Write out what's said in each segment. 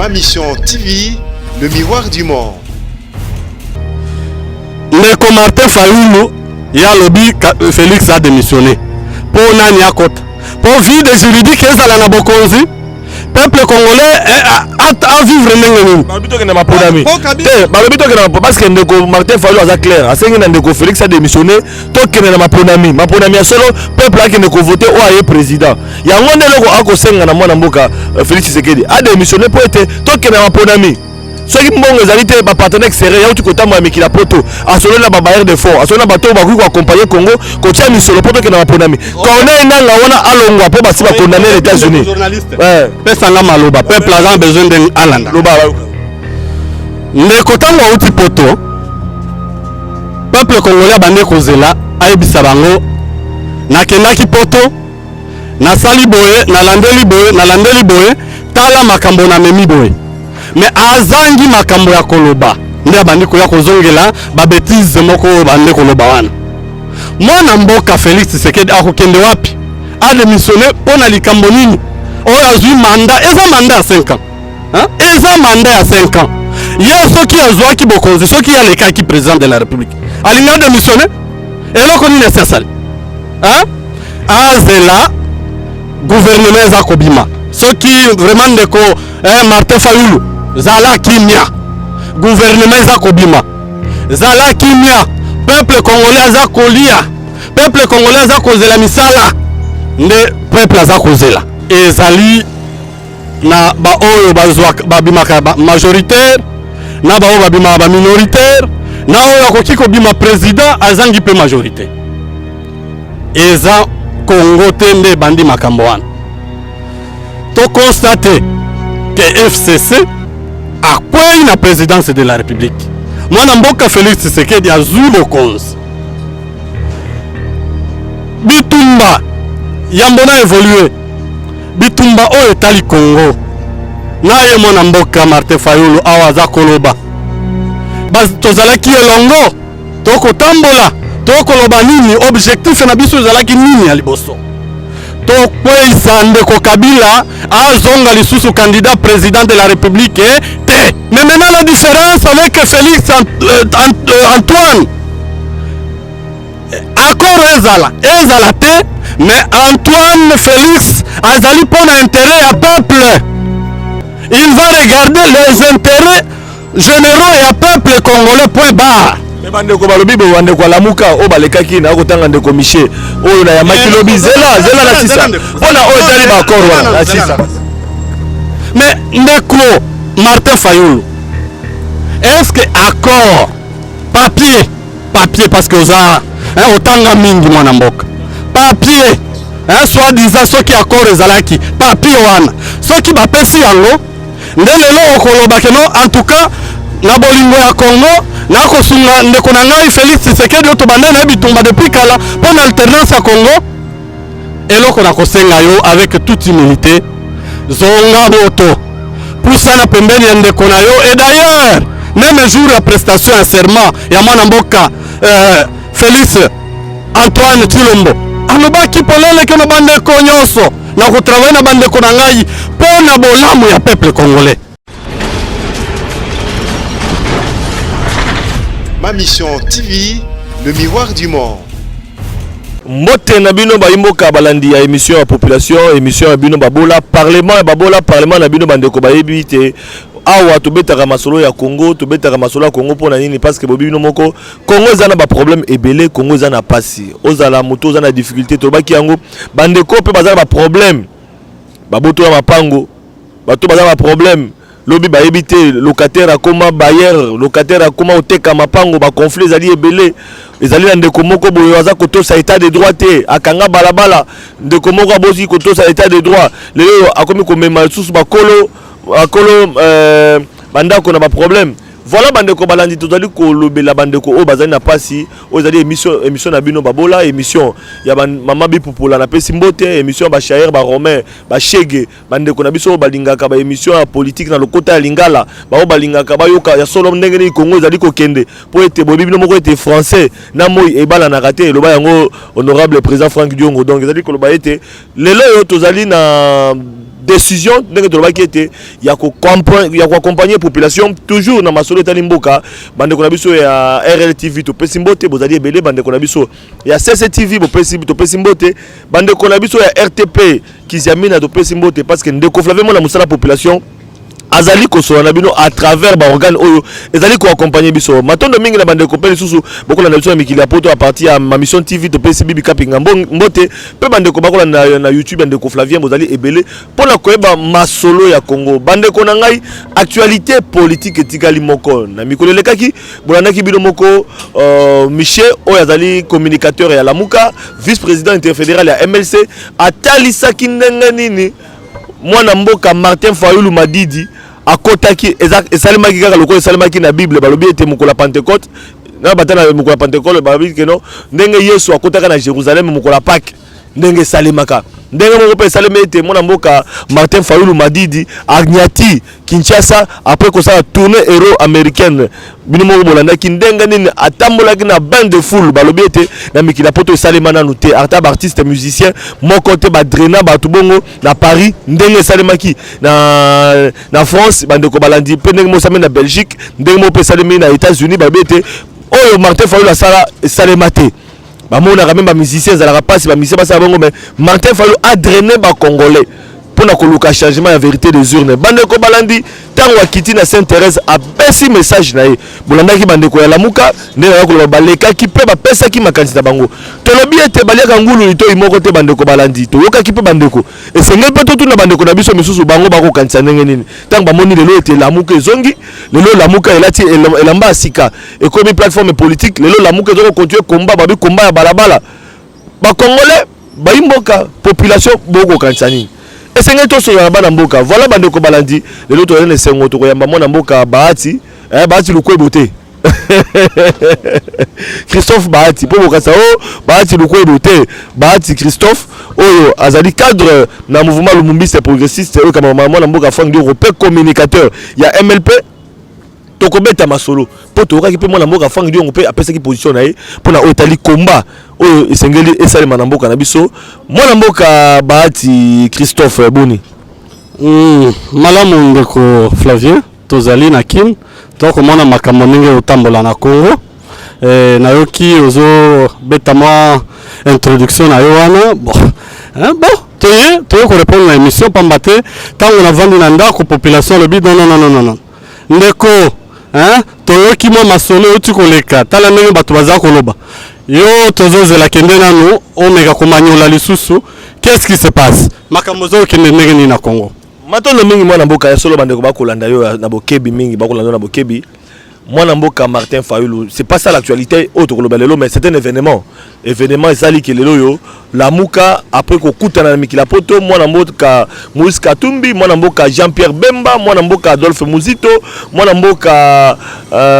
Ma Mission TV, le miroir du monde. Ndeko Martin Fayulu ye alobi Felix a démissionné mpo nani akota mpo vide juridique ezala na bokonzi peuple congolais eh, a vivre ndenge nini? Balobi tokende maponami te, balobi tokende maponami parce que ndeko Martin Fayulu aza clair, asengi na ndeko Félix a démissionné, tokende na maponami, maponami ya solo, peuple akende kovote oyo aye président. Yango nde eloko akosenga na mwana mboka euh, Félix Tshisekedi a démissionné mpo ete tokende na maponami. Soki mbongo ezali te, bapartenaire extérieur yauti kotambola mikili ya poto, asololi na babailleur de fonds, asololi na bato oyo bakoki koaccompagne Congo kotia misolo mpo tokende maponami. Corneille Nanga wana alongwa mpo basi bakondamne na États-Unis. Pesa nga maloba, peuple aza besoin ndenge alanda. Loba. Ndeko, ntango auti poto, peuple congolais abandi kozela ayebisa bango: nakendaki poto, nasali boye, nalandeli boye, nalandeli boye, tala makambo namemi boye. Mais azangi makambo ya koloba, nde abandi koya kozongela babêtises moko oyo bandi koloba wana. Mwana mboka Félix Tshisekedi akokende wapi? Adémissionne mpo na likambo nini oyo azwi mandat? Eza mandat ya 5 ans, hein? Eza mandat ya 5 ans. Ye soki azwaki bokonzi, soki ye alekaki président de la République, alingi adémissionne? Eloko nini esi asali, hein? Azela gouvernement eza kobima. Soki vraiment ndeko Martin Fayulu, zala kimia, gouvernement eza kobima, zala kimia. Peuple congolais aza kolia, peuple congolais aza kozela misala, nde peuple aza kozela. Ezali na baoyo bazwaka, babimaka ba majoritaire, na baoyo babimaka ba minoritaire, na oyo akoki kobima président azangi mpe majorité. Eza Congo te nde ebandi makambo wana. Toconstate ke FCC akwei na présidence de la République, mwana mboka Félix Tshisekedi azwi bokonzi. Bitumba yambo na évolue, bitumba oyo etali Congo na ye, mwana mboka Martin Fayulu awa aza koloba, tozalaki elongo, tokotambola, tokoloba nini? Objectif na biso ezalaki nini ya liboso? Tokweyisa ndeko Kabila, azonga lisusu candidat président de la République te. Mais maintenant, la différence avec Félix Antoine, accord ezala, ezala te, mais Antoine Félix azali mpo na intérêt ya peuple. Il va regarder les intérêts généraux ya peuple congolais, point barre. Me bandeko balobi boye, bandeko alamuka oyo balekaki na kotanga, ndeko Michel oyo nayambaki lobi, zela, zela na sisa mpona oyo etali baaccord wana na sisa. Mais ndeko Martin Fayulu, est ce que accord, papier, papier, parce que oza, hein, otanga mingi, mwana mboka, papier, hein, soit disant soki accord ezalaki, papier wana soki bapesi yango nde lelo okoloba ke non, en tout cas na bolingo ya Congo, nakosunga ndeko na ngai Félix Tshisekedi oyo tobanda na ye bitumba depuis kala mpo na alternance ya Congo? Eloko na kosenga yo avec toute humilité, zonga boto, pusana pembeni ya ndeko na yo. Et d'ailleurs, même jour ya prestation ya serment ya mwana mboka Félix Antoine Tshilombo, alobaki polele ke na bandeko nyonso, na kotravaille na bandeko na ngai mpo na bolamu ya peuple congolais. Ma Mission TV, le miroir du monde. Mbote na bino bayimboka balandi ya émission ya population, émission ya bino babola, parlement ya babola, parlement na bino. Bandeko bayebi te, awa tobetaka masolo ya Congo, tobetaka masolo ya Congo mpo na nini? Parce que bobi bino moko, Congo eza na baproblème ebele, Congo eza na pasi. Ozala moto oza na difficulté, tolobaki yango, bandeko mpe baza na baproblème, babotola mapango, bato baza na baproblème lobi bayebi te, locataire akoma bailleur, locataire akoma oteka mapango, baconflit ezali ebele. Ezali na ndeko moko boye aza kotosa état de droit te, akanga balabala. Ndeko moko abosi kotosa état de droit, lelo akomi komema lisusu bakolo bakolo bandako na baproblème. Voilà, bandeko balandi, tozali kolobela bandeko oyo bazali na pasi. Oyo ezali émission na bino babola, émission ya mama Bipupola, napesi mbote, émission ya bachayer, baromain, bashege, bandeko na biso oyo balingaka baémission ya politique na lokota ya lingala, baoyo balingaka bayoka ya solo ndenge nini Kongo ezali kokende, mpo ete boyebi bino moko ete français na moi ebalanaka te, eloba yango honorable président Frank Diongo. Donc ezali koloba ete lelo oyo tozali na Décision ndenge tolobaki ete ya koaccompagner population toujours na masolo etali mboka. Bandeko na biso ya RLTV, topesi mbote, bozali ebele. Bandeko na biso ya CCTV, bopesi, topesi mbote. Bandeko na biso ya RTP Kiziamina, topesi mbote, parce que ndeko Flavien Mona, mosala population, azali kosola na bino à travers baorgane oyo ezali koaccompagne biso. Matondo mingi na bandeko mpe lisusu bokolanda biso na mikili ya poto à partir ya Mamission TV. Topesi Bibi Kapinga mbote, mpe bandeko bakolanda na YouTube ya ndeko Flavien, bozali ebele mpona koyeba masolo ya Congo. Bandeko na ngai, actualité politique etikali moko. Na mikolo elekaki, bolandaki bino moko Michel oyo azali communicateur ya Lamuka, vice président interfédéral ya MLC, atalisaki ndenge nini mwana mboka Martin Fayulu Madidi akotaki. Esalemaki kaka lokola esalemaki na Bible. Balobi ete mokolo ya Pentecôte, na bata na mokolo ya Pentecôte, balobi keno ndenge Yesu akotaka na Jérusalem mokolo ya Pâques, ndenge esalemaka, ndenge moko mpe esalemi ete mwana mboka Martin Fayulu Madidi anyati Kinshasa après kosala tournée euro américaine. Bino moko bolandaki ndenge nini atambolaki na bain de foule. Balobi ete na mikili ya poto esalema nanu te, ata baartiste musicien moko te badrainer bato bongo na Paris ndenge esalemaki na France. Bandeko balandi mpe ndenge moko esalemi na Belgique, ndenge moko mpe esalemi na États-Unis. Balobi ete oyo Martin Fayulu asala esalema te. Bamonaka même bamusicien, ezalaka mpasi bamusicien basala bongo, mais Martin Fayulu adrainer bacongolais mpona koluka changement ya vérité des urnes. Bandeko balandi, ntango akiti na Sainte Thérèse, apesi message na ye. Bolandaki bandeko ya Lamuka nde naya koloba, balekaki mpe bapesaki makanisi na bango. Tolobi ete baliaka ngulu litoi moko te. Bandeko balandi, toyokaki mpe bandeko. Esengeli mpe totuna bandeko na biso misusu, bango bakokanisa ndenge nini ntango bamoni lelo ete Lamuka ezongi, lelo Lamuka elati elamba ya sika, ekomi plateforme politique, lelo Lamuka eza kocontinue komba babi komba ya balabala. Bacongolais, bayimboka, population, bokokanisa nini? Esengeli tosolola na bana mboka. Voilà, bandeko balandi, lelo tozali na esengo, tokoyamba mwana mboka Bahati, Bahati Lukwebo te, Christophe Bahati, mpo bokanisa o Bahati Lukwebo te. Bahati Christophe oyo azali cadre na mouvement lumumbiste progressiste oyo kamama mwana mboka Frank Diongo, mpe communicateur ya MLP. Tokobeta masolo mpo toyokaki mpe mwana mboka Frank Diongo mpe apesaki position na ye mpona oyo etali komba oyo esengeli esalema na mboka na biso. Mwana mboka Bahati Christophe, boni? Malamu ndeko Flavien, tozali na Kin, tokomona makambo ndenge otambola na Congo. Nayoki ozobeta mwa introduction na yo wana. Bon, hein, bon, toye korépondre na émission, pamba te ntango navandi na ndako, population alobi: non, non, non, non, non, ndeko, hein, toyoki mwa masolo euti koleka, tala ndenge bato baza koloba. Yo tozozela, kende nanu omeka komanyola lisusu. Qu'est-ce qui se passe? Makambo ezokende ndenge nini na Congo? Matondo mingi, mwana mboka. Ya solo, bandeko bakolanda yo na bokebi mingi, bakolanda yo na bokebi. Mwana mboka Martin Fayulu, c'est pas ça l'actualité oyo tokoloba lelo, mais c'est un événement. Événement ezali ke lelo oyo Lamuka, après kokutana na mikili ya poto, mwana mboka Moïse Katumbi, mwana mboka Jean Pierre Bemba, mwana mboka Adolphe Muzito, mwana mboka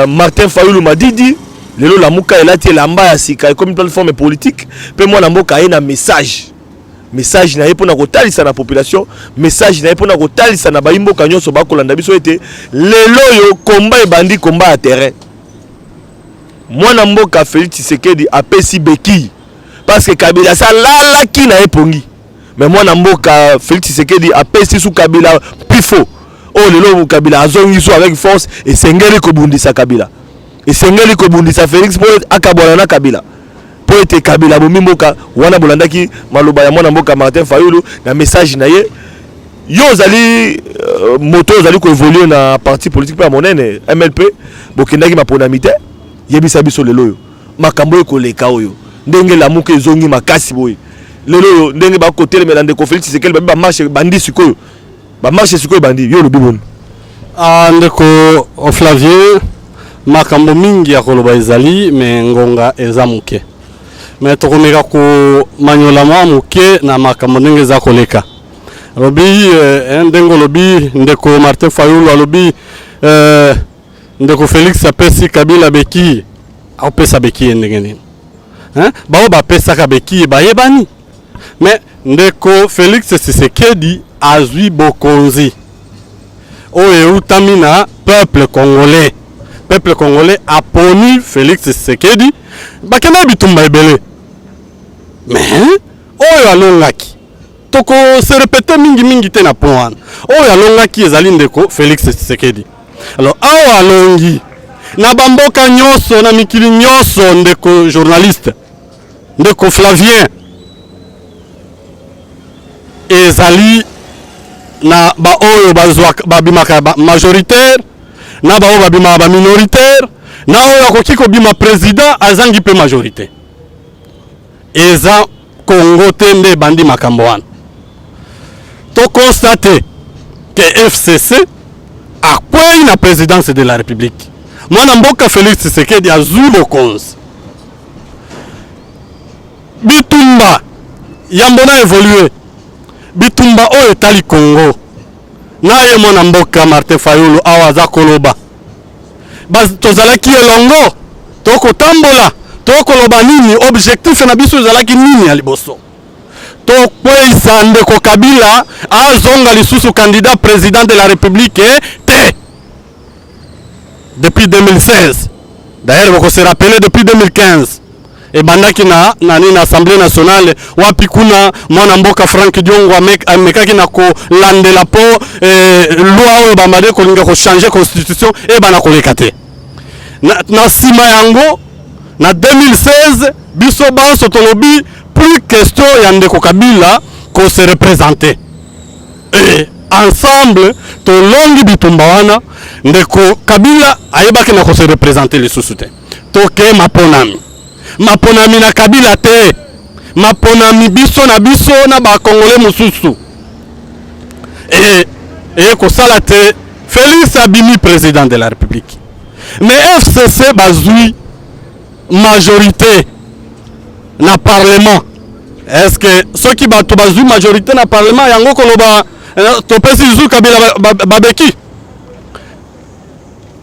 Martin Fayulu Madidi, lelo Lamuka elati elamba ya sika, ekomi plateforme politique. Mpe mwana mboka aye na message na ye mpona kotalisa na population, message na ye mpona kotalisa na bayimboka nyonso bakolanda biso ete lelo oyo komba ebandi, komba ya terrain. Mwana mboka Félix Tshisekedi apesi béquille, parce que Kabila asalalaki na ye pongi, mais mwana mboka Félix Tshisekedi apesi su Kabila pifo oyo lelo Kabila azongi so avec force. Esengeli kobundisa Kabila, esengeli kobundisa Félix mpo akabwana na Kabila, mpo ete Kabila abomi mboka wana. Bolandaki maloba ya mwana mboka Martin Fayulu na message na ye. Yo ozali moto ozali koévolue na parti politique mpe ya monene MLP, bokendaki maponami te. Yebisa biso lelo oyo makambo ekoleka oyo, ndenge Lamuka ezongi makasi boye lelo oyo, ndenge bakotelemela ndeko Félix Tshisekedi, babi bamarche bandi sikoyo, bamarche sikoyo bandi, yo olobi boni? Ah, ndeko Flavien, makambo mingi ya koloba ezali, mais ngonga eza moke. Mais tokomeka komanyola mwa moke na makambo ndenge eza koleka. Alobi ndenge olobi, ndeko Martin Fayulu alobi ndeko Félix apesi Kabila béquille. Akopesa béquille ndenge nini, hein? Bao bapesaka béquille bayebani, mais ndeko Félix Tshisekedi azwi bokonzi oyo eutami na peuple congolais. Peuple congolais aponi Félix Tshisekedi. Bakenda bitumba ebele, mais oyo alongaki. Toko se répéter mingi mingi te na point wana. Oyo alongaki ezali ndeko Félix Tshisekedi. Alors awa alongi na bamboka nyonso, na mikili nyonso, ndeko journaliste, ndeko Flavien, ezali na baoyo bazwaka, babimaka ba majoritaire, na baoyo babimaka ba minoritaire, na oyo akoki kobima président azangi mpe majorité. Eza Congo te nde ebandi makambo wana. Toconstate ke FCC akwei na présidence de la République. Mwana mboka Félix Tshisekedi azwi bokonzi. Bitumba yambo na évolue, bitumba oyo etali Congo, na ye mwana mboka Martin Fayulu awa aza koloba, tozalaki elongo, tokotambola, tokoloba nini, objectif na biso ezalaki nini? Ya liboso, tokweyisa ndeko Kabila, azonga lisusu candidat président de la République te. Depuis 2016 d'ailleurs, bokose rappeler, depuis 2015 ebandaki na nini, na Assemblée nationale, wapi kuna mwana mboka Frank Diongo amekaki na kolandela mpo loi oyo bamade kolinga kochanger constitution ebana koleka te. Na nsima yango, na 2016, biso banso tolobi plus question ya ndeko Kabila kose représenter. Et ensemble tolongi bitumba wana. Ndeko Kabila ayebaki na kose représenter lisusu te. Toke maponami, maponami na Kabila te, maponami biso na biso na bakongole mosusu. E kosala te, Félix abimi président de la République, mais FCC bazwi majorité na parlement. Est ce que soki bato bazwi majorité na parlement, yango koloba topesi lisusu Kabila babeki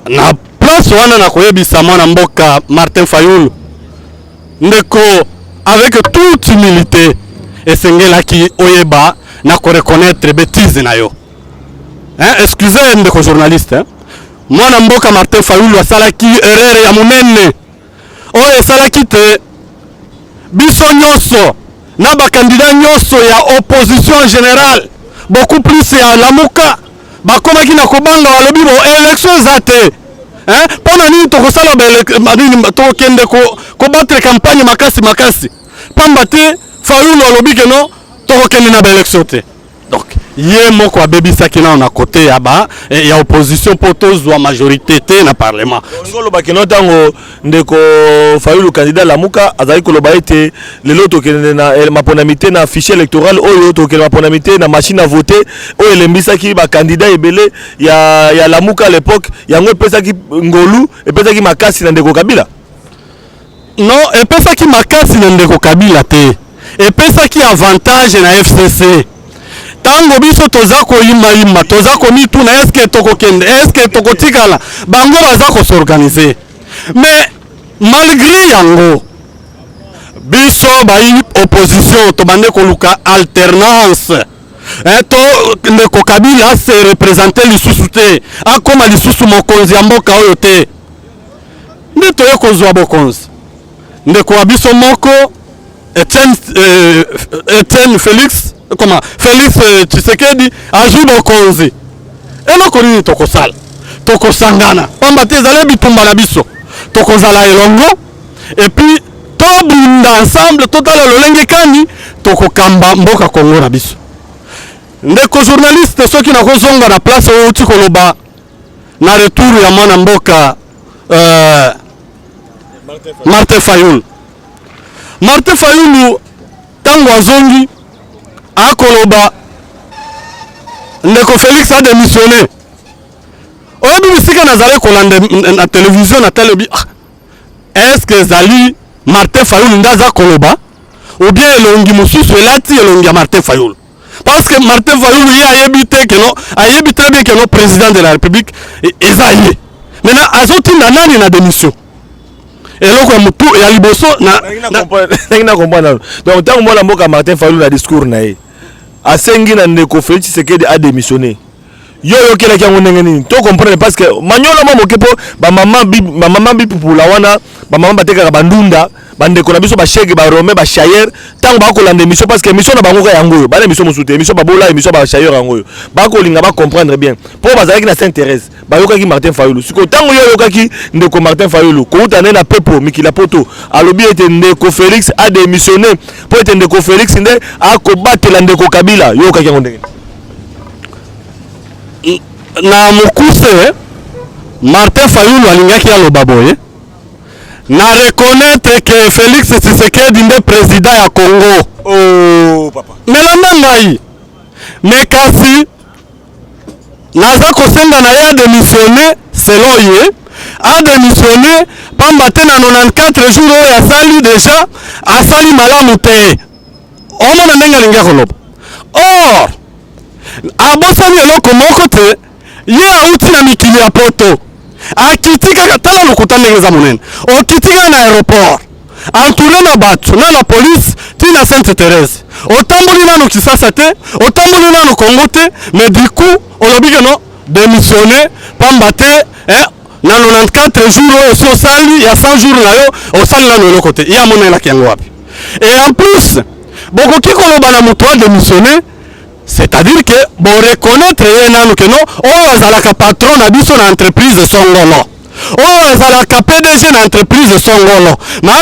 na place wana? Na koyebisa mwana mboka Martin Fayulu, ndeko, avec toute humilité, esengelaki oyeba na koreconnaître bêtise na yo, hein? Excusez, ndeko journaliste, hein? Mwana mboka Martin Fayulu asalaki erreur ya monene oyo esalaki te biso nyonso na bakandida nyonso ya opposition en général, beaucoup plus ya Lamuka, bakomaki na kobanga. Balobi bo élection eza te, hein? Mpo na nini tokosala nini, tokokende kobattre campagne makasi makasi, pamba te Fayulu alobi ke non, tokokende na baélection te. Donc ye moko abebisaki nano na côté ya opposition mpo tozwa majorité te na parlement. Olingi oloba keno ntango ndeko Fayulu, candidat Lamuka, azali koloba ete lelo tokende na maponami te na fichier électoral oyo, tokende maponami te na machine à voter oyo elembisaki bakandidat ebele ya Lamuka à l'époque, yango epesaki ngolu, epesaki makasi na ndeko Kabila? Non, epesaki makasi na ndeko Kabila te, epesaki avantage na FCC. Ntango biso toza koyimayima, toza komituna eske tokokende, eske tokotikala, bango baza kos'organiser. Mais malgré yango, biso bayi opposition tobande koluka alternance. To ndeko Kabila se représente lisusu te, akóma lisusu mokonzi ya mboka oyo te. Nde toye kozwa bokonzi, ndeko wa biso moko Etienne Félix, comment, Félix Tshisekedi azwi bokonzi. Eloko nini tokosala? Tokosangana, pamba te ezali bitumba na biso. Tokozala elongo et puis tobunda ensemble, totala lolenge kani tokokamba mboka Kongo na biso. Ndeko journaliste, soki nakozonga na place oyo outi koloba na retour ya mwana mboka Martin Fayulu, Martin Fayulu ntango azongi akoloba ndeko Félix a démissionné, oyebi bisika nazali kolanda na télévision, na tele, ah, est ce que ezali Martin Fayulu nde aza koloba ou bien elongi mosusu elati elongi ya Martin Fayulu? Parce que Martin Fayulu, ye ayebi te keno, ayebi très bien keno président de la République eza ye. Maintenant azotinda nani na démission? Eloko ya motu ya liboso na Ndenge na comprendre, donc ntango mwana mboka Martin Fayulu na discours na ye asengi na ndeko Félix Tshisekedi adémissionné, yo oyokelaki yango ndenge nini? To comprendre, parce que manyola mwa moke mpo bamama bipupula wana, bamama batekaka bandunda. Bandeko na biso bashege, barome, bashayer, ntango bakolanda émission, parce que émission na bango ka yango oyo, bana émission mosusu te, émission babola, émission bashayer yango oyo, bakolinga bacomprendre bien mpo bazalaki na Sainte Thérèse, bayokaki Martin Fayulu. Sikoyo ntango yo oyokaki ndeko Martin Fayulu kouta nde na pepo mikili ya poto, alobi ete ndeko Félix adémissionné mpo ete ndeko Félix nde akobatela ndeko Kabila, yo oyokaki yango ndenge? Na mokuse, Martin Fayulu alingaki aloba boye: na reconnaître que Félix Tshisekedi nde président ya Congo. Oh papa. Melanda ngai, me kasi naza kosenga na ye adémissionne. Selon ye, adémissionne pamba te na 94 jours oyo asali déjà, asali malamu te. Omona ndenge alingi akoloba. Or abosani eloko moko te: ye auti na mikili ya poto, akiti kaka. Tala lokuta ndenge eza monene. Okiti kaka na aéroport, entouré na bato na la police, ti na Sainte Thérèse. Otamboli nano Kisasa te, otamboli nano Congo te, mais du coup olobi ke non, démissionne, pamba te na 94 jours oyo osi osali ya 100 jours na yo, osali nano eloko te. Ye amonelaki yango wapi? Et en plus, bokoki koloba na moto adémissionne, c'est-à-dire que boreconnaître ye nanu ke non, oyo azalaka patron na biso na entreprise songolo, oyo azalaka PDG na entreprise songolo, na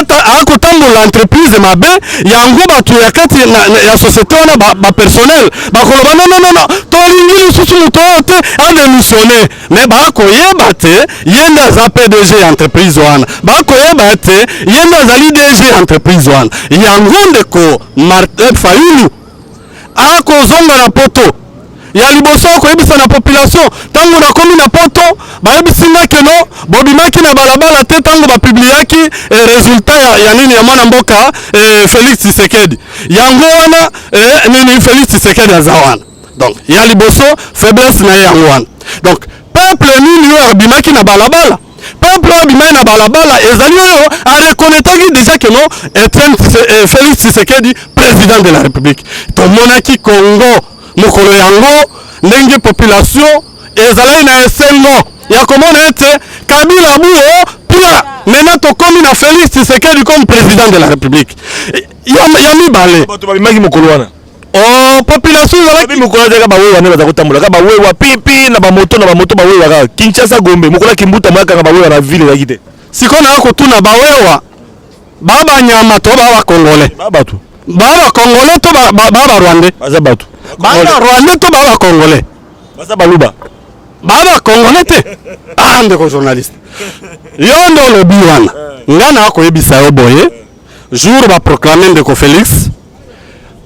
akotambola entreprise mabe yango, bato ya kati ya société wana, bapersonnel bakoloba: non, non, non, tolingi lisusu moto oyo te, adémissionne. Mais bakoyeba te ye nde aza PDG ya entreprise wana, bakoyeba te ye nde azali DG ya entreprise wana. Yango ndeko Martin Fayulu akozonga na poto, ya liboso akoyebisa na population: ntango nakomi na poto, bayebisi nga ke non, bobimaki na balabala te ntango bapubliaki résultat ya nini, ya mwana mboka Félix Tshisekedi. Yango wana nini, Félix Tshisekedi aza wana. Donc ya liboso, faiblesse na ye yango wana. Donc peuple nini oyo abimaki na balabala? Peuple oyo abimaki na balabala ezali oyo areconnaîtraki déjà ke non, Etienne Félix Tshisekedi président de la République. Tomonaki Congo mokolo yango ndenge population ezalaki na esengo ya komona ete Kabila buo pia, maintenant tokomi na Félix Tshisekedi comme président de la République. Ya mibale, bato babimaki mokolo wana? Oh, population ezalaki mokolo azalaka bawewa nde baza kotambola kaka, bawewa pipi na bamoto, na bamoto, bawewa kaka Kinshasa, Gombe. Mokolo akimbuta moyakanga bawewa na ville ezalaki te. Sikoyo naya kotuna: bawewa baa banyama to baa bacongolais? Baa bato. Baa bacongolais to baa barwandais? Baza bato. Baa barwandais to baa bacongolais? Baza baluba. Baa bacongolais te. Ah, ndeko journaliste, yo nde olobi wana. Nga na koyebisa yo boye: jour baproclame ndeko Félix,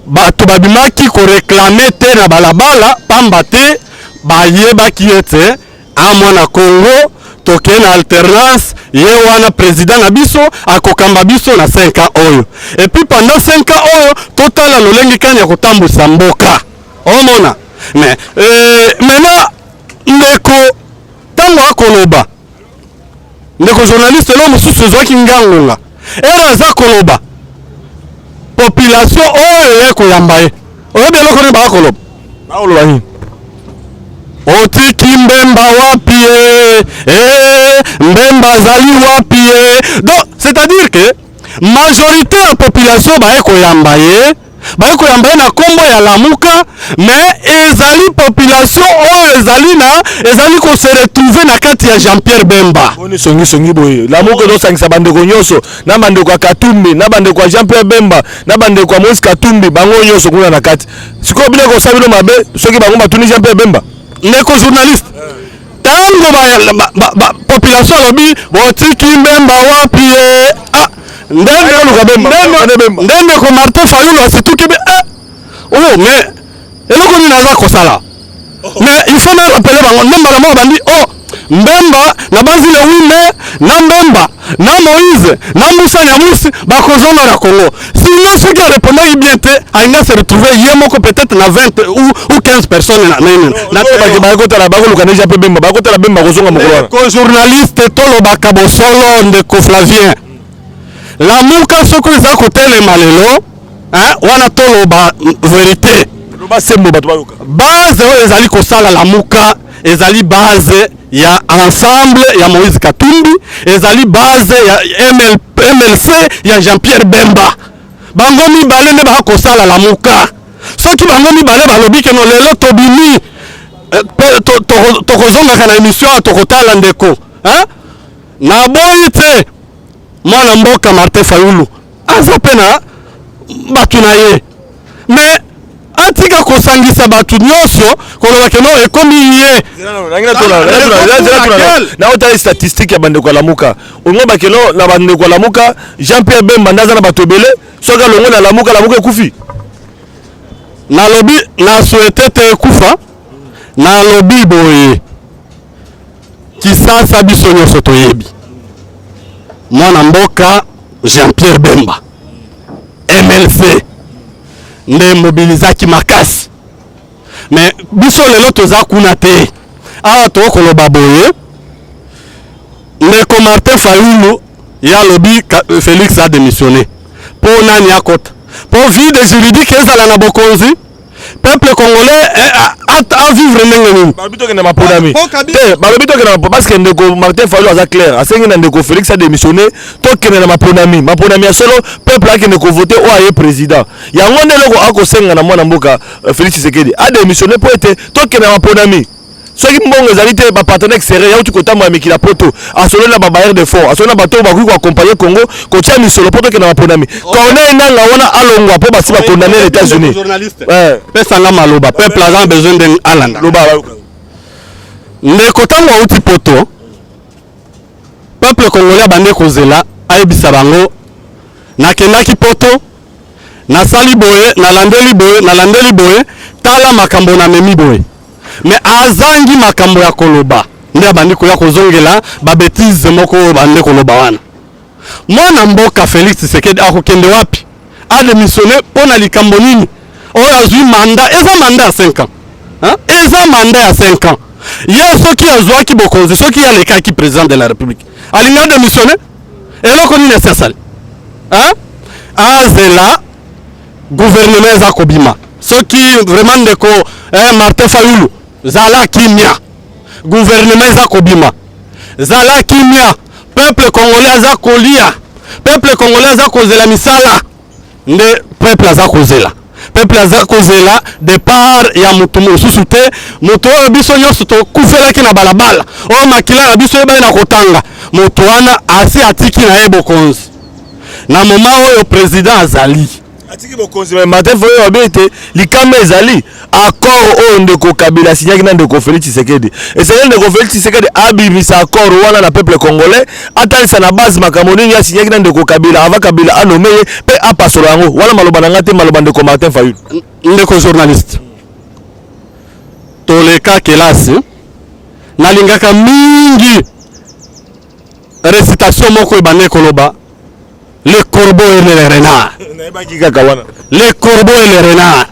bato babimaki koréclamer te na balabala, pamba te bayebaki ete a mwana Congo, tokei na alternance, ye wana président na biso, akokamba biso na 5 ans oyo. Et puis pendant 5 ans oyo, totala lolenge kani ya kotambwisa mboka. Omona, mais maintenant ndeko, ntango akoloba, ndeko journaliste, elo mosusu ezwaki ngangonga ere aza koloba, population oyo ye koyamba ye, oyebi eloko nini baka koloba? Bakoloba nini? "Otiki Mbemba wapi ye? Mbemba azali wapi ye?" Donc c'est-à-dire que majorité ya population baye koyamba ye, baye koyamba ye na nkombo ya Lamuka, mais ezali population oyo ezali na ezali kose retrouver na kati ya Jean Pierre Bemba. Boni songisongi boye? Lamuka ezosangisa bandeko nyonso, na bandeko ya Katumbi, na bandeko ya Jean Pierre Bemba, na bandeko ya Moïse Katumbi, bango nyonso kuna na kati. Sikoyo bino kosala bino mabe soki bango batuni Jean Pierre Bemba? Ndeko journaliste, ntango population alobi: "Botiki Mbemba wapi ye?" Ah, Luka Bemba. Bemba. Nde ndeko Martin Fayulu asituki be oh, mais eloko nini aza kosala? Mais il faut na rappeler bango nde mbala moko bandi: "Oh, Mbemba na banzi le 8 mai, na Mbemba na Moïse na Mbusa Nyamusi bakozonga na Congo." Sinon soki arépondaki bien te, alingi se retrouver ye moko peut-être na 20 ou 15 personnes na nini na bakotala, bakoluka nde Jean Pierre Bemba, bakotala Bemba kozonga mokolo wana. Ndeko journaliste, tolobaka bosolo. Ndeko Flavien, Lamuka soki eza kotelema lelo, hein, wana toloba vérité. Loba sembo, bato bayoka. Base oyo ezali kosala Lamuka Ezali base ya Ensemble ya Moïse Katumbi, ezali base ya ML, MLC ya Jean-Pierre Bemba. Bango mibale nde bakosala Lamuka. Soki bango mibale balobi ke no lelo tobimi, eh, tokozongaka na emission awa, tokotala ndeko, hein? Naboyi te mwana mboka Martin Fayulu aza mpe na bato na ye, mais atika kosangisa bato nyonso koloba ke no ekomi ye. Naotali statistique ya bandeko ya Lamuka, ongo bakelo na bandeko ya Lamuka, Jean Pierre Bemba nde aza na bato ebele. Soki alongwe na Lamuka, Lamuka ekufi. Nalobi na souhaite te ekufa. Nalobi boye, Kisasa biso nyonso toyebi mwana mboka Jean Pierre Bemba, MLC nde mobilizaki makasi, mais biso lelo toza kuna te. Awa tokoloba boye, ndeko Martin Fayulu ye alobi Félix a démissionné mpo nani akota, mpo vide juridique ezala na bokonzi, peuple congolais a vivre ndenge nini? Balobi tokende maponami te, balobi tokende parce que ndeko Martin Fayulu aza clair, asengi na ndeko Félix adémissionné, tokende na maponami, maponami ya solo, peuple akende kovote oyo aye président. Yango nde eloko akosenga na mwana mboka Félix Tshisekedi, adémissionné mpo ete tokende na maponami. Soki mbongo ezali te, bapartenaire extérieur yauti kotambola mikili ya poto, asololi na babailleur de fonds, asololi na bato oyo bakoki koaccompagne Congo kotia misolo mpo tokende maponami. Corneille Nanga wana alongwa mpo basi bakondamne na États-Unis. Pesanga maloba, peuple aza besoin ndenge alanda. Loba. Ndeko, ntango auti poto, peuple congolais abandi kozela ayebisa bango: nakendaki poto, nasali boye, nalandeli boye, nalandeli boye, tala makambo namemi boye. Mais azangi makambo ya koloba, nde abandi koya kozongela babêtises moko oyo bande koloba wana. Mwana mboka Félix Tshisekedi akokende wapi? Adémissionne mpo na likambo nini oyo azwi mandat? Eza mandat ya 5 ans, hein? Eza mandat ya 5 ans. Ye soki azwaki bokonzi, soki ye alekaki président de la République, alingi adémissionne? Eloko nini esi asali, hein? Azela gouvernement eza kobima. Soki vraiment ndeko Martin Fayulu, zala kimia, gouvernement eza kobima, zala kimia. Peuple congolais aza kolia, peuple congolais aza kozela misala, nde peuple aza kozela, peuple aza kozela départ ya motu mosusu te. Moto oyo biso nyonso tokufelaki na balabala, oyo makila na biso eyebaki na kotanga, moto wana asi atiki na ye bokonzi na moment oyo président azali. Atiki bokonzi, mais Martin Fayulu abe ete likama ezali accord oyo ndeko Kabila asinyaki na ndeko Félix Tshisekedi. Esengeli ndeko Félix Tshisekedi abimisa accord wana na peuple congolais, atalisa na base makambo nini asinyaki na ndeko Kabila avant Kabila anome ye, mpe apasola yango wana. Maloba na nga te, maloba ndeko Martin Fayulu. Ndeko journaliste, toleka kelasi, nalingaka mingi récitation moko ebandeki koloba: "Le corbeau et le renard." Nayebaki kaka wana. Le corbeau et le renard.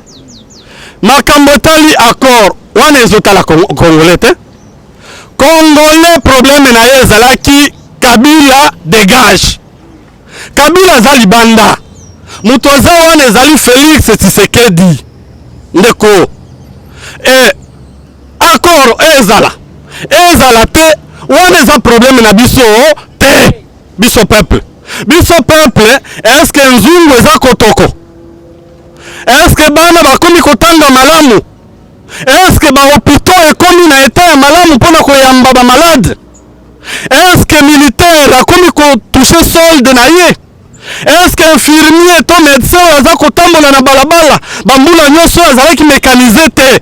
Makambo etali accord wana ezotala Congolais te. Congolais, problème na ye ezalaki "Kabila dégage". Kabila aza libanda, moto aza wana ezali Félix Tshisekedi. Ndeko, accord ezala, ezala te, wana eza problème na biso te. Biso peuple, biso peuple, est-ce nzungu eza kotoko? Est-ce bana bakomi kotanga malamu? Est-ce bahôpitaux ekomi na état ya malamu mpona koyamba bamalade? Est-ce militaire akomi kotouche solde na ye? Est-ce infirmier to médecin oyo aza kotambola na balabala bambula nyonso oyo azalaki mécanisé te,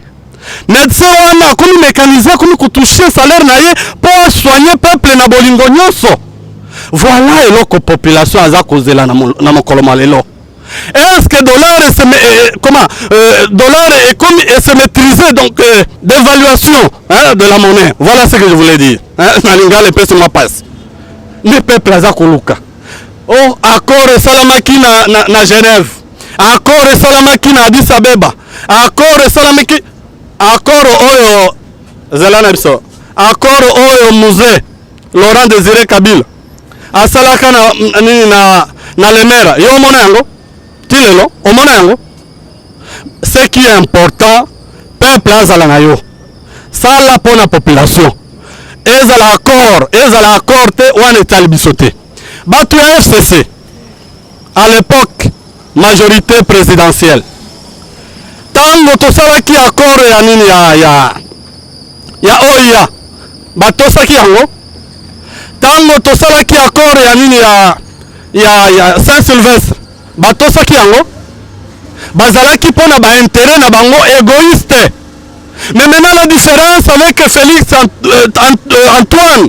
médecin wana akomi mécanisé, akomi kotouche salaire na ye mpo asoigne peuple na bolingo nyonso? Voilà eloko population aza kozela na mokolo ma lelo. Est-ce que dollar se, comment, dollar est comme et se maîtriser, donc dévaluation, hein, de la monnaie, voilà ce que je voulais dire, hein, na lingala epesi mwa pasi. Nde peuple aza koluka. Oh, accord esalamaki na Genève, accord esalamaki na Addis Abeba, accord esalamaki, accord oyo zela na biso, accord oyo Mzee Laurent Désiré Kabila asalaka na nini, na Lemera, yo omona yango ti lelo? Omona yango? Ce qui est important, peuple azala na yo. Sala mpo na population. Ezala accord, ezala accord te, wana etali biso te. Bato ya FCC à l'époque majorité présidentielle, ntango tosalaki accord ya nini ya OUA, batosaki yango. Ntango tosalaki accord ya nini ya Saint Sylvestre, batosaki yango. Bazalaki mpona baintérêt na bango égoïste. Mais maintenant, la différence avec Félix Antoine,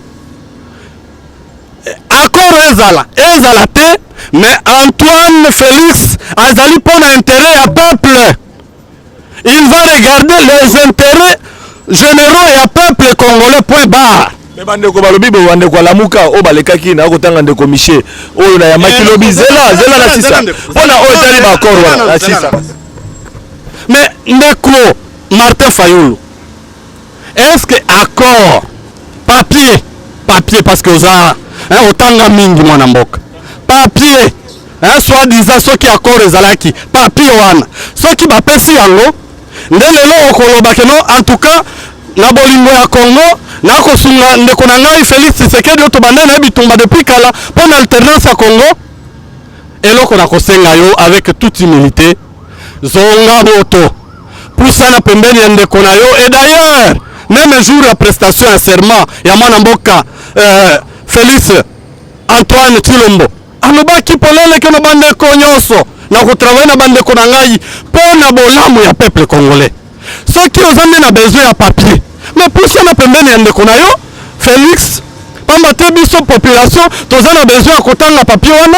accord ezala, ezala te, mais Antoine Félix azali mpona intérêt ya peuple. Il va regarder les intérêts généraux ya peuple congolais, point barre. Me bandeko balobi boye, bandeko alamuka oyo balekaki na kotanga, ndeko Michel oyo nayambaki lobi, zela, zela na sisa mpona oyo etali baaccord wana na sisa. Mais ndeko Martin Fayulu, est-ce que accord, papier, papier, parce que oza, hein, otanga mingi, mwana mboka, papier, hein, soit disant soki accord ezalaki, papier wana soki bapesi yango nde lelo okoloba ke non, en tout cas na bolingo ya Congo nakosunga ndeko na ngai Félix Tshisekedi oyo tobanda na ye bitumba depuis kala mpo na alternance ya Congo? Eloko na kosenga yo avec toute humilité, zonga moto, pusana pembeni ya ndeko na yo. Et d'ailleurs, même jour ya prestation ya serment ya mwana mboka Félix Antoine Tshilombo, alobaki polele ke na bandeko nyonso na kotravailler na bandeko na ngai mpo na bolamu ya peuple congolais. Soki oza nde na besoin ya papier, mais pusana pembeni ya ndeko na yo Félix, pamba te biso population toza na besoin ya kotanga papier wana,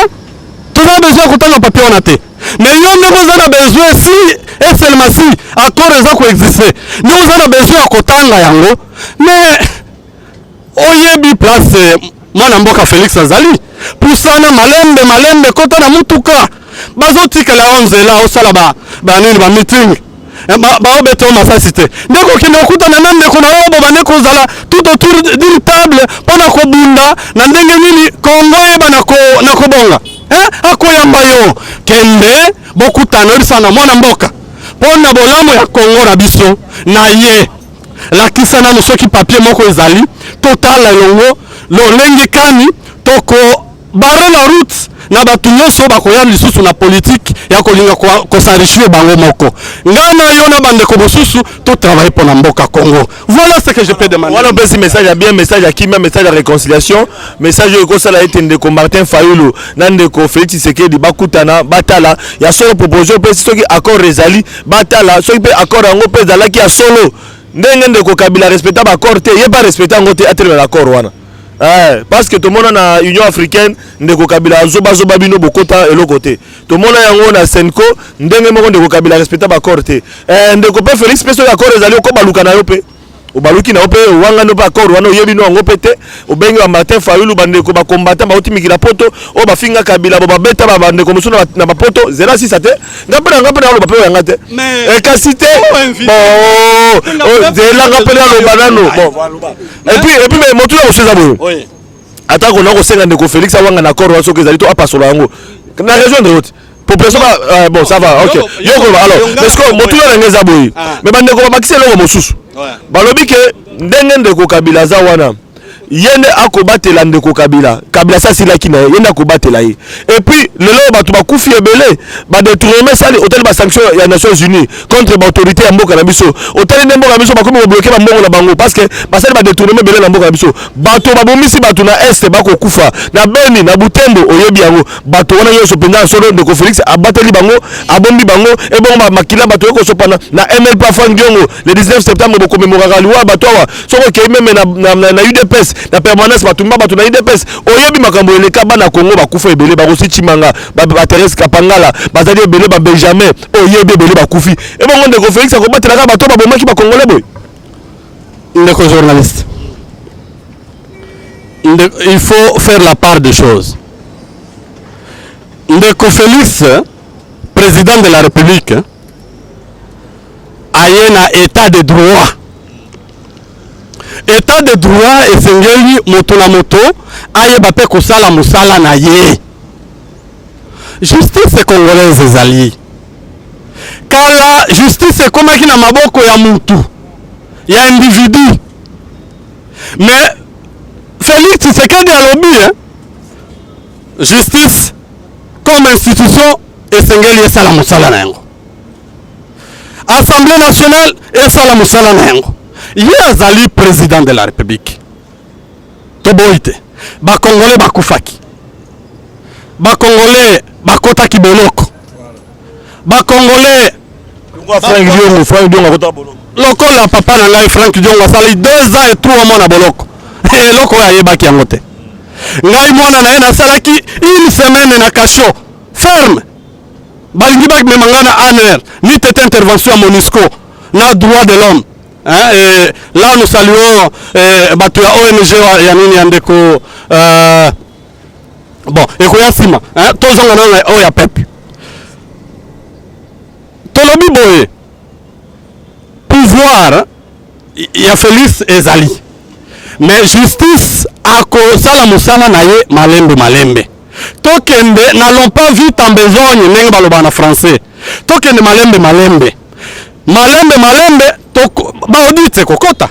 toza na besoin ya kotanga papier wana te. Mais yo ndenge oza na besoin, si et seulement si accord eza koexiste, nde oza na besoin ya kotanga yango. Mais oyebi place mwana mboka Félix azali, pusana malembe malembe, kota na mutuka, bazotikela yo nzela, osala banini, bameeting, baobeta yo masasi te. Nde kokende kokutana na ndeko na yo, bo bande kozala tout autour d'une table mpona kobunda na ndenge nini Kongo eyeba na kobonga. Akoyamba yo, kende bokutana, oyebisa na mwana mboka mpo na bolamu ya Kongo na biso na ye. Lakisa nanu soki papier moko ezali, totala elongo lolenge kani toko barrer la route na bato nyonso bakoya lisusu na politike ya kolinga kos'enrichir bango moko. Ngai na yo na bandeko mosusu totravaille mpo na mboka Congo. Voilà ce que je peux demander. Wana opesi message ya bien, message ya kimia, message ya réconciliation, message oyo ekosala ete ndeko Martin Fayulu na ndeko Félix Tshisekedi bakutana, batala ya solo. Proposition opesi, soki accord ezali, batala soki mpe accord yango mpe ezalaki ya solo. Ndenge ndeko Kabila respecta baaccord te, ye mpe arespecte yango te, atelemela accord wana. Parce que tomona na Union africaine, ndeko Kabila azobazoba bino, bokota eloko te. Tomona yango na CENCO, ndenge moko ndeko Kabila respecta baaccord te. Ndeko mpe Félix mpe, soki accord ezali, okobaluka na yo mpe obaluki na yo mpe owangani mpe accord wana, oyebi no yango mpe te. Obengi ba Martin Fayulu, bandeko bacombattant bauti mikila poto oyo bafinga Kabila, bo babeta bandeko mosusu na bapoto. Zela sisa te, nga mpe na nga mpe naloba mpe oyanga te. Kasi te, zela nga mpe naloba nano. Bon, et puis mais motuna mosusu eza boye: atako na kosenga ndeko Félix awanga na accord wana soki ezali to apasola yango na rejoindre yo te, population ba bon, ça va, ok, yo koloba. Alors, parce que motuna na ngai eza boye, mais bandeko babakisi eloko mosusu, balobi ke ndenge ndeko Kabila aza wana, ye nde akobatela ndeko Kabila. Kabila asi asilaki na ye, ye nde akobatela ye. Et puis lelo oyo bato bakufi ebele, badétournement esali, otali basanction ya Nations unies contre baautorité ya mboka na biso, otali nde mboka na biso bakomi kobloquer bambongo na bango parce que basali badétournement ebele na mboka na biso. Bato babomisi bato na Est, bakokufa na Beni, na Butembo, oyebi yango. Bato wana nyonso mpenza ya solo, ndeko Félix abateli bango, abombi bango? Ebongo makila bato ekosopana na MLP, Frank Diongo, le 19 septembre bokomemoraka liwa bato awa. Soki okei même na UDPS, na permanence, batumba bato na UDPS, oyebi makambo eleka. Bana Congo bakufa ebele, bakosi Chimanga, baTherese Kapangala, bazali ebele, baBenjamin, oyebi ebele bakufi. Ebongo ndeko Félix akobatelaka bato babomaki bakongole boye? Ndeko journaliste, il faut faire la part des choses. Ndeko Félix, président de la République, aye na état de droit. État de droit esengeli moto na moto ayeba mpe kosala mosala na ye. Justice congolaise ezali kala, justice ekomaki na maboko ya mutu. ya individu. Mais Félix Tshisekedi alobi, hein, justice comme institution esengeli esala mosala na yango, Assemblée nationale esala mosala na yango. Ye azali président de la République. Toboyi te, Bakongolais bakufaki, Bakongolais bakotaki boloko, Bakongolais Frank Diongo, Frank Diongo akota boloko. Lokola papa na ngai Frank Diongo asali 2 ans et 3 mois na boloko, eloko oyo ayebaki yango te. Ngai mwana na ye nasalaki une semaine na cachot ferme. Balingi bamema ngai na ANR ni tete intervention ya MONUSCO na droit de l'homme, hein. Et là nous saluons bato ya ONG ya nini ya ndeko bon, ekoya nsima, hein. Tozonga nano oyo ya peuple. Tolobi boye, pouvoir ya Félix ezali, mais justice akosala mosala na ye malembe malembe. Tokende, n'allons pas vite en besogne, ndenge balobaka na français. Tokende malembe malembe, malembe malembe. Baaudit ekokota,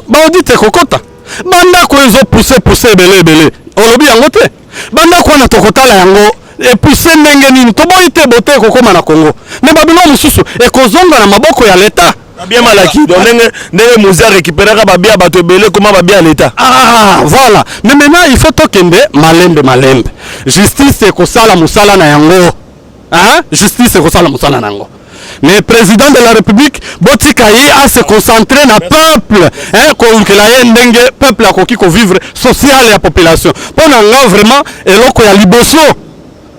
Baaudit ekokota, bandako ezopuse puse ebele ebele, olobi yango te. Bandako wana tokotala yango epuse ndenge nini. Toboyi te bote ekokóma na Congo, mais babiloko mosusu ekozonga na maboko ya leta. Babien malaki, donc ndenge Mzee arécupéraka babien bato ebele, koma babien ya leta. Ah voilà, mais maintenant il faut tokende malembe malembe. Justice ekosala mosala na yango, hein? Justice ekosala mosala na yango, mais président de la République, botika ye ase concentrer na peuple, hein? Kolukela ye ndenge peuple akoki kovivre, social ya population. Mpo na nga vraiment, eloko ya liboso,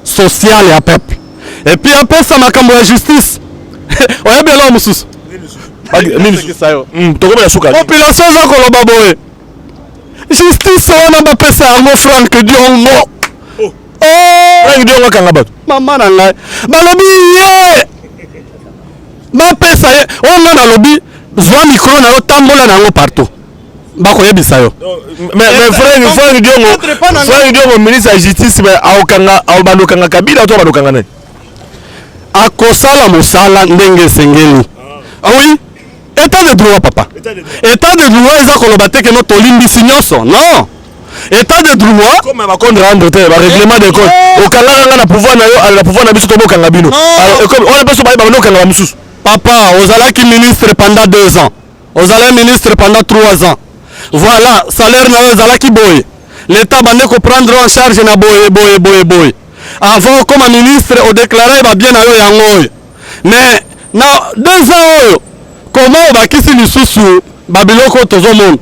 social ya peuple, et puis apesa makambo ya justice. Oyebi eloko mosusu? Tokomela suka. Population eza koloba boye, justice wana bapesa yango Frank Diongo. Oh. Frank Diongo akanga bato? Mama na ngai, balobi ye bapesa ye. Oyo ngai nalobi, zwa micro na yo, tambola na yango partout, bakoyebisa yo. Mais Frank Diongo, Frank Diongo ministre ya justice, mais aokanga, bandokanga Kabila to bandokanga nani? Akosala mosala ndenge esengeli. Ah oui, état de droit, papa. État de droit eza koloba te que non, tolimbisi nyonso. Non, état de droit comme bacompte rendre te, barèglement de compte. Okangaka nga na pouvoir na yo, na pouvoir na biso tobokanga bino. Wana mpe so bayeba, bandokanga bamosusu. Papa, ozalaki ministre pendant 2 ans, ozalaki ministre pendant 3 ans, voilà, salaire na yo ezalaki boye, l'état bande koprendre en charge na boye boye boye boye. Avant okoma ministre, odéclarer babien na yo yango oyo. Mais na 2 ans oyo, comment obakisi lisusu babiloko oyo tozomona?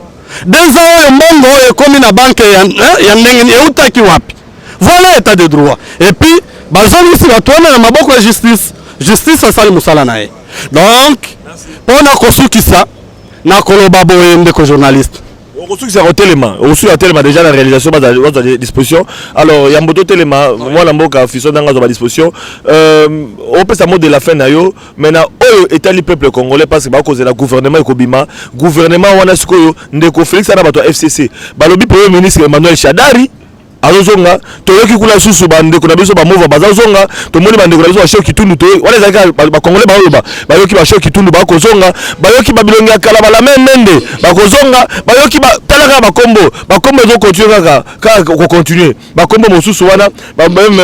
2 ans oyo, mbongo oyo ekomi na banque ya ndenge nini? Eutaki wapi? Voilà état de droit. Et puis bazongisi bato wana na maboko ya justice, justice asali mosala na ye. Donc mpo na kosukisa na koloba boye, ndeko journaliste. Okosukisa kotelema, okosukisa kotelema déjà na réalisation, bazwa disposition. Alors yambo totelema, mwana mboka Fiso ndanga azwa badisposition, opesa mot de la fin na yo. Mais na oyo etali peuple congolais, parce que bakozela gouvernement ekobima, gouvernement wana sikoyo ndeko Félix ana bato ya FCC balobi premier ministre Emmanuel Shadari azozonga. Toyoki kuna lisusu bandeko na biso bamova bazozonga. Tomoni bandeko na biso basho Kitundu wana ezalaki bakongolais baoloba, bayoki basho Kitundu bakozonga, bayoki babilongi ya kala balame mende bakozonga, bayoki. Tala kaka bakombo, bakombo ezocontinue kaka kaka kocontinue, bakombo mosusu wana,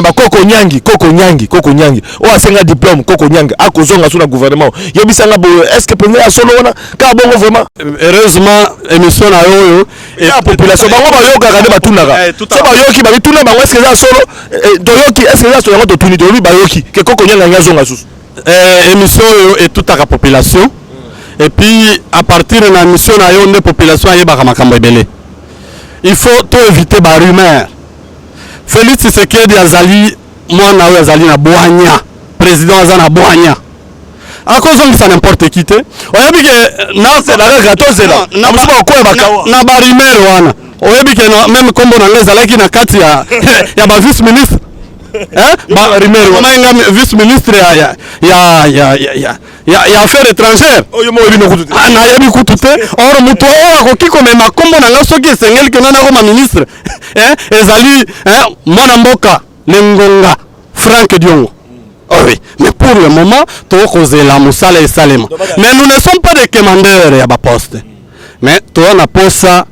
bakoko Nyangi, koko Nyangi, koko Nyangi oyo asenga diplôme, koko Nyangi akozonga so na gouvernement. Yebisanga boye, est ce que mpenza ya solo wana kaka bongo vraiment? Heureusement émission na yo oyo Ya population, bango bayokaka nde batunaka. So bayoki, babituna bango: est ce que eza solo? Toyoki, est ce que eza solo? Yango totuni, toyobi, bayoki ke koko Nyangi azonga susu. Émission oyo etutaka population, et puis à partir na émission na yo nde population ayebaka makambo ebele. Il faut to éviter barumeur. Félix Tshisekedi azali mwana oyo azali na bwanya, président aza na bwanya, akozongisa n'importe qui te. Oyebi ke kaka tozela mosusu bakoya bakawa. Na barumeur wana, oyebi ke même nkombo na ngai ezalaki na kati ya ba vice ministre. Nga vice ministre ya affaire étrangère. Oyo mo oyebi nokutu te. Nayebi kutu te. Or moto oyo akoki komema nkombo na ngai soki esengeli ke nani akoma ministre, ezali mwana mboka Lengonga Frank Diongo. Oh oui, mais pour le moment tokozela mosala esalema, mais nous ne sommes pas des commandeurs ya baposte, mais toza na posa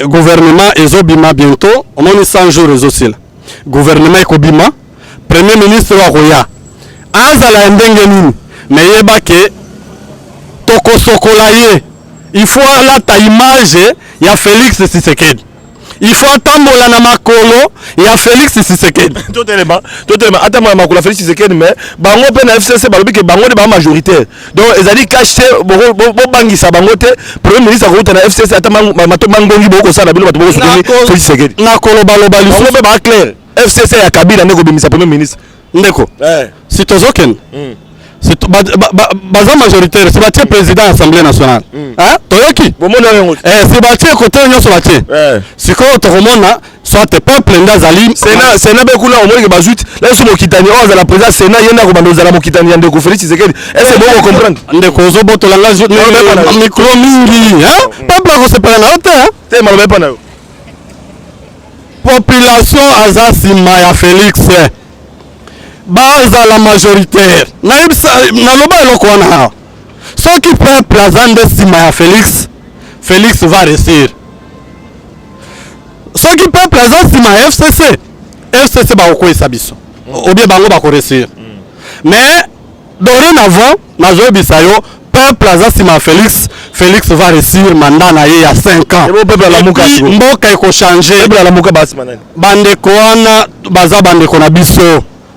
gouvernement ezobima bientôt. Omoni, 100 jours ezosila, gouvernement ekobima, premier ministre oyo akoya azala ya ndenge nini, mais yeba ke tokosokola ye. Il faut alata image ya Félix Tshisekedi, il faut atambola na makolo ya Félix Tshisekedi. Totelema, totelema, atambola na makolo ya Félix Tshisekedi, mais bango mpe na FCC balobi ke bango nde baa majoritaire, donc ezali cash te. Bobangisa bango te. Premier ministre akouta na FCC, ata mangongi bokosala bino bato bokosoutenir Félix Tshisekedi. Nakolobaloba. Bango lisusu mpe baa clair, FCC ya Kabila nde kobimisa premier ministre. Ndeko, si tozokende, si baza majoritaire, si batie président ya Assemblée nationale, hein? Toyoki. Bomoni yango. Si batie kote nyonso batie, sikoyo tokomona soit peuple nde azali. Sénat mpe kuna omoni ke bazwi la biso mokitani oyo azala président Sénat, ye nde akobanda ozala mokitani ya ndeko Félix Tshisekedi. Ese boko comprendre? Ndeko, ozobotola nga micro mingi, hein? Peuple akosepela na yo te, hein? Te, maloba epa na yo. Population aza nsima ya Félix, bazala majoritaire. Nayebisa, naloba eloko wana awa: soki peuple aza nde nsima ya Félix, Félix va réussir. Soki peuple aza nsima ya FCC, FCC bakokweyisa biso ou bien bango bakoréussir. Mais dorénavant, nazoyebisa yo, peuple aza nsima ya Félix, Félix va réussir mandat na ye ya 5 ans. Ebo peuple alamuka. Et puis, sikoyo. Mboka ekochange. Peuple alamuka basima nani? Bandeko wana baza bandeko na biso.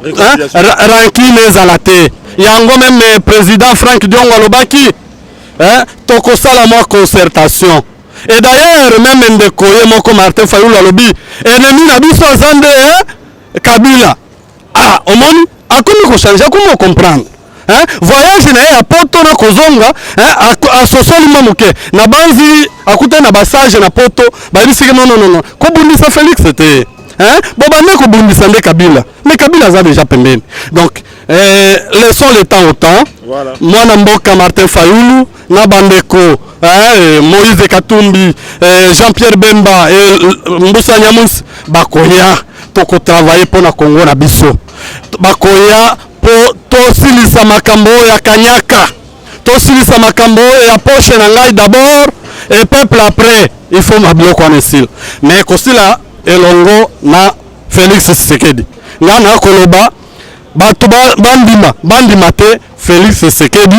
Réconciliation. Hein? Rancune ezala te. Yango même président Frank Diongo alobaki, hein? Tokosala mwa concertation. Et d'ailleurs, même ndeko ye moko Martin Fayulu alobi ennemi na biso aza nde, hein? Kabila. Ah, omoni, akomi kochange, akomi kocomprendre, hein? Voyage na ye ya poto na kozonga, hein? Asosoli mwa moke na banzi, akutani na basage na poto, bayebisiki: non, non, non, non, kobundisa Félix te, hein? Bobande kobundisa nde Kabila, mais Kabila aza déjà pembeni. Donc laissons le temps au temps. Mwana mboka Martin Fayulu na bandeko, hein, Moïse Katumbi, Jean-Pierre Bemba et Mbusa Nyamwisi bakoya, tokotravaille mpo na Kongo na biso. Bakoya mpo tosilisa makambo oyo ya kanyaka, tosilisa makambo oyo ya poche na ngai d'abord et peuple après. Il faut mabiloko wana esila, mais kosila elongo na Félix Tshisekedi. Ngai na koloba, bato bandima, bandima te, Félix Tshisekedi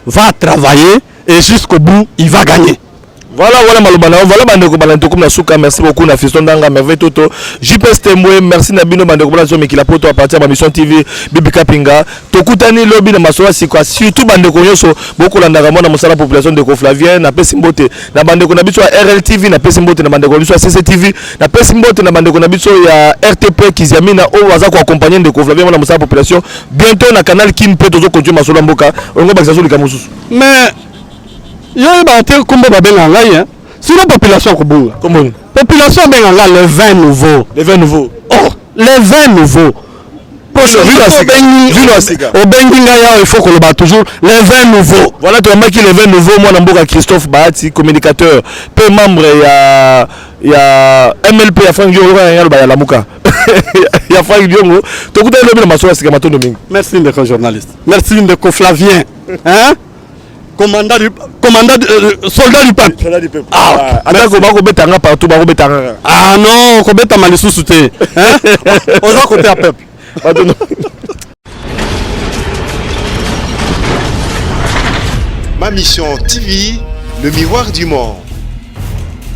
va travailler et jusqu'au bout il va gagner. Voilà, voilà maloba na yo. Voilà, bandeko balandi, tokomi na suka. Merci beaucoup na Fiston Ndanga, Merveille Toto, JPS Tembwe. Merci na bino bandeko balandi mikila poto à partir ya Bamission TV. Bibi Kapinga, tokutani lobi na masolo ya sika. Surtout bandeko nyonso bokolandaka mwana mosala population, ndeko Flavien, napesi mbote na bandeko na biso ya RLTV, napesi mbote na bandeko na biso ya CCTV, napesi mbote na bandeko na biso ya RTP Kiziamina oyo aza koaccompagne ndeko Flavien, mwana mosala population. Bientôt na Canal Kin mpe tozocontinue masolo ya mboka. Olingo bakisa so likambo mosusu? Mais yo oyebaka te kombo babengaka ngai, hein? Sinon population akobunga. Kombo nini? Population abenga nga le vin nouveau. Le vin nouveau. Oh, le vin nouveau. Vino ya sika. Vino ya sika. Obengi ngai awa, il faut koloba toujours le vin nouveau. Voilà, toyambaki le vin nouveau, mwana mboka Christophe Bahati, communicateur mpe membre ya MLP ya Frank Diongo. Oyoka aloba ya Lamuka ya Frank Diongo. Tokutani lobi na masolo ya sika. Matondo mingi. Merci ndeko journaliste, merci ndeko Flavien, hein? Commandant du, soldat du peuple. Ah, atako bakobetanga partout, bakobetanga kaka. Ah non, kobetama lisusu te, hein? Oza côté ya peuple. Matondo. Ma Mission TV, le miroir du monde.